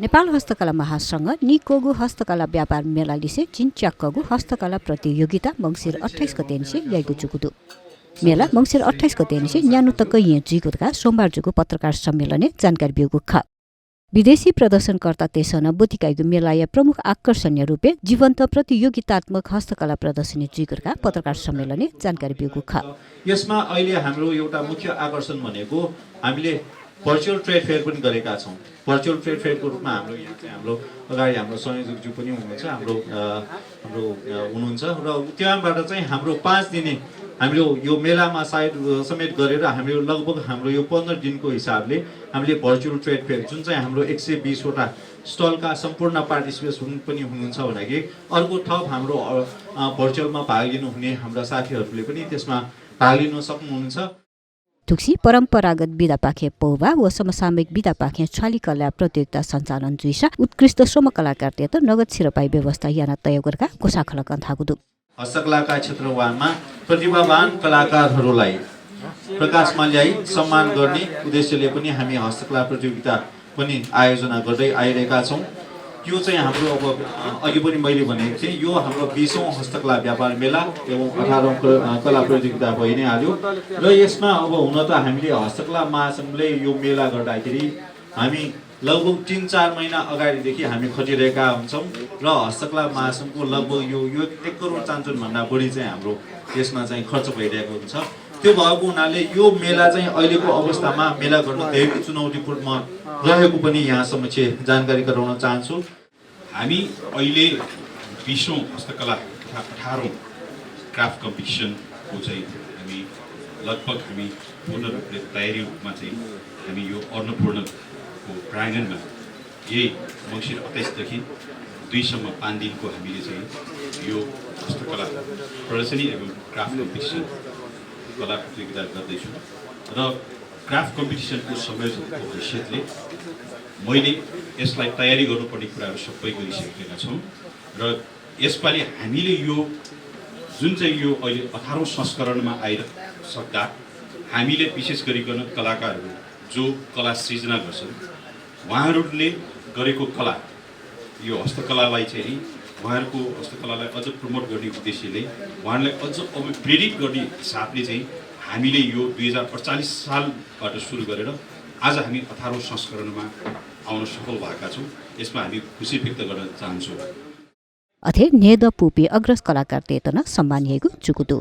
नेपाल हस्तकला महासंघ निकोगु हस्तकला व्यापार मेला लिसे चिन्च्याक्कगु हस्तकला प्रतियोगिता मंसिर 28 गते याइगु चुकुदु मेला मंसिर 28 गते न्यानुतक य जिगुदका सोमबार जुगु पत्रकार सम्मेलने जानकारी बिगु ख विदेशी प्रदर्शनकर्ता तेसन बुतिकाइगु मेलाय प्रमुख आकर्षण रूपे जीवन्त प्रतियोगितात्मक हस्तकला प्रदर्शनी जिगुदका पत्रकार सम्मेलने जानकारी बिगु ख यसमा अहिले हाम्रो एउटा मुख्य आकर्षण भनेको हामीले भर्चुअल ट्रेड फेयर पनि गरेका छौं। भर्चुअल ट्रेड फेयरको रूपमा हाम्रो यहाँ चाहिँ हाम्रो अगाडि हाम्रो संयोजकज्यू पनि हुनुहुन्छ, हाम्रो हुनुहुन्छ र त्यहाँबाट चाहिँ हाम्रो 5 दिने हाम्रो यो मेलामा साइड समेत गरेर हाम्रो लगभग हाम्रो यो 15 दिनको हिसाबले हामीले भर्चुअल ट्रेड फेयर जुन चाहिँ हाम्रो 120 वटा स्टलका सम्पूर्ण पार्टिसिपेट्स पनि हुनुहुन्छ भनेको अर्को थप हाम्रो भर्चुअलमा भाग लिनु हुने हाम्रा साथीहरूले पनि त्यसमा भाग लिन सक्नुहुन्छ। तुक्सी परम्परागत विधा पाखे पौवा व समसामयिक विधा पाखे छाली कला प्रतियोगिता सञ्चालन जुइसा उत्कृष्ट श्रम कलाकार तेत नगद छिरपाई व्यवस्था याना तय गरेका कोषाखलक थागुदु हस्तकलाका क्षेत्रमा प्रतिभावान कलाकारहरूलाई प्रकाशमा ल्याई सम्मान गर्ने उद्देश्यले पनि हामी हस्तकला प्रतियोगिता पनि आयोजना गर्दै आइरहेका छौं। यो चाहिँ हाम्रो अब अघि पनि मैले भनेको थिएँ यो हाम्रो 20औं हस्तकला व्यापार मेला एवं 18औं कला प्रतियोगिता भइ नै हाल्यो र यसमा अब हुन त हामीले हस्तकला महासंघले यो मेला गर्दाखेरि हामी लगभग 3-4 महिना अगाडिदेखि हामी खटिरहेका हुन्छौं र हस्तकला महासंघको लगभग यो 1 करोड चान्चुन भन्दा बढी चाहिँ हाम्रो यसमा चाहिँ खर्च भइरहेको हुन्छ। त्यो भएको हुनाले यो मेला चाहिँ अहिलेको अवस्थामा मेला गर्न धेरै चुनौतीपूर्ण रहेको पनि यहाँ समक्ष जानकारी गराउन चाहन्छु। हामी अहिले 20औं हस्तकला तथा 18औं क्राफ्ट कम्पिटिसनको चाहिँ हामी लगभग हामी पूर्ण रूपले तयारी रूपमा चाहिँ हामी यो अन्नपूर्णको प्राङ्गणमा यही मंसिर 28 देखि 2 सम्म 5 दिनको हामीले चाहिँ यो हस्तकला प्रदर्शनी एवं क्राफ्ट कम्पिटिसन कला प्रतियोगिता गर्दैछौँ र क्राफ्ट कम्पिटिसनको संयोजकको हैसियतले मैले यसलाई तयारी गर्नुपर्ने कुराहरू सबै गरिसकेका छौँ र यसपालि हामीले यो जुन चाहिँ यो अहिले 18औं संस्करणमा आइसक्दा हामीले विशेष गरिकन कलाकारहरू जो कला सृजना गर्छन् उहाँहरूले गरेको कला यो हस्तकलालाई चाहिँ उहाँहरूको हस्तकलालाई अझ प्रमोट गर्ने उद्देश्यले उहाँहरूलाई अझ प्रेरित गर्ने हिसाबले चाहिँ हामीले यो 2048 सालबाट सुरु गरेर आज हामी 18औं संस्करणमा आउन सफल भएका छौँ। यसमा हामी खुसी व्यक्त गर्न चाहन्छौँ। अथे नेद पुपी अग्रज कलाकार तेतन सम्मानिएको चुकुदु